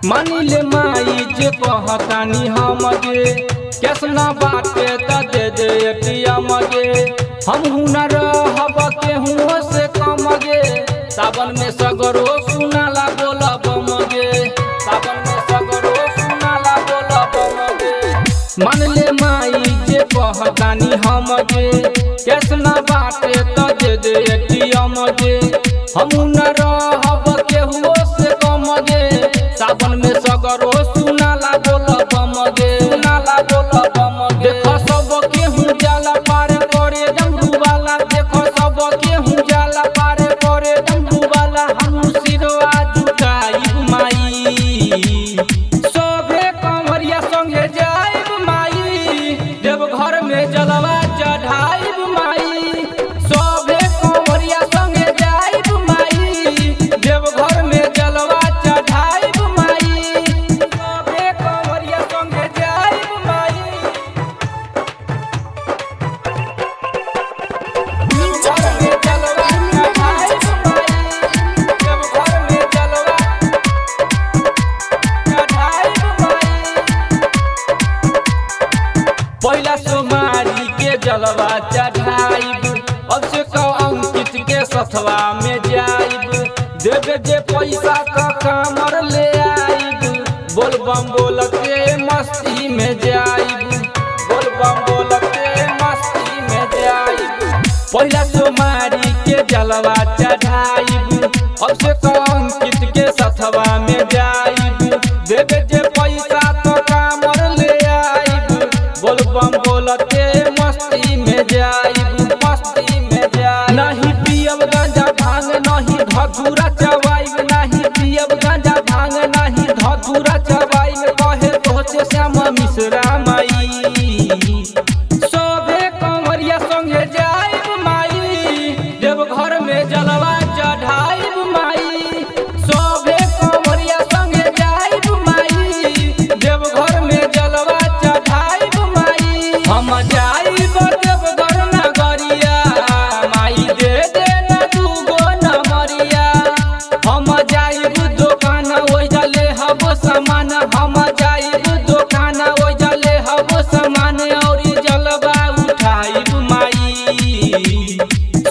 मानिले माई जे कहतानी हम गे, कैसना बाटे त दे दे एटीएम गे। हम हुनर रहब केहू से कम गे, सावन में सगरो सुनाला बोलब मगे, सावन में सगरो सुनाला बोलब मगे। मानले माई जे कहतानी हम गे, कैसना बाटे त दे दे एटीएम गे। हम हुनर रहब केहू से कम गे, सावन में सगरो सुनाला बोलब मगे, सुनाला बोलब मगे। देखो सब केहू जाला पार करे डमरू वाला, देखो सब केहू जाला पार करे डमरू वाला। हम सिरवा झुकाइब माई, सभे कंवरिया संगे जाइब माई, देवघर में जलवा चढ़ाइब माई। सभे कंवरिया संगे जाइब माई, देवघर में जलवा चढ़ाइब माई। सभे कंवरिया संगे जाइब माई, म्यूजिक घर में जलवा चढ़ाइब माई, देवघर में जलवा चढ़ाइब माई। पहिला सोमारी के जलवा चढ़ाइब, अब से कौ अंकित के सथवा में जाइब। देवे जे पैसा का कामर ले आइब, बोल बम बोल के मस्ती में जाइब, बोल बम बोल के मस्ती में जाइब। पहिला सोमारी के जलवा चढ़ाइब, अब से कौ अंकित के सथवा में जाइब। देवे जे पैसा तो कामर ले आइब, बोल बम बोल के मस्ती में जाइब, मस्ती में जाइब। नहीं पियब गांजा भांग नहीं धतूरा चबाइब, नहीं पियब गांजा भांग नहीं धतूरा चबाइब। कहे तोहसे श्याम मिश्रा माई, सभे कंवरिया संगे जाइब माई, देवघर में जलवा चढ़ाइब माई। सभे कंवरिया संगे जाइब माई, देवघर में जलवा चढ़ाइब माई। हम जाइब देवघर नगरिया माई, दे देना दूगो नमरिया। हम जाइब दोकान ओइजा लेहब सामान, हम जाइब दोकान ओइजा लेहब सामान, औरी जलवा उठाइब माई।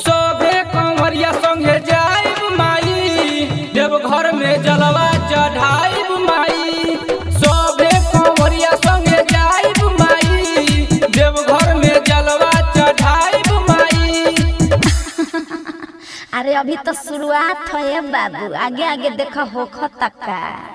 सभे कंवरिया संगे जाइब माई, देवघर में जलवा चढ़ाइब माई। सभे कंवरिया संगे जाइब माई, देवघर में जलवा चढ़ाइब माई। अरे अभी तो शुरुआत है बाबू, आगे आगे देखो होख तक का।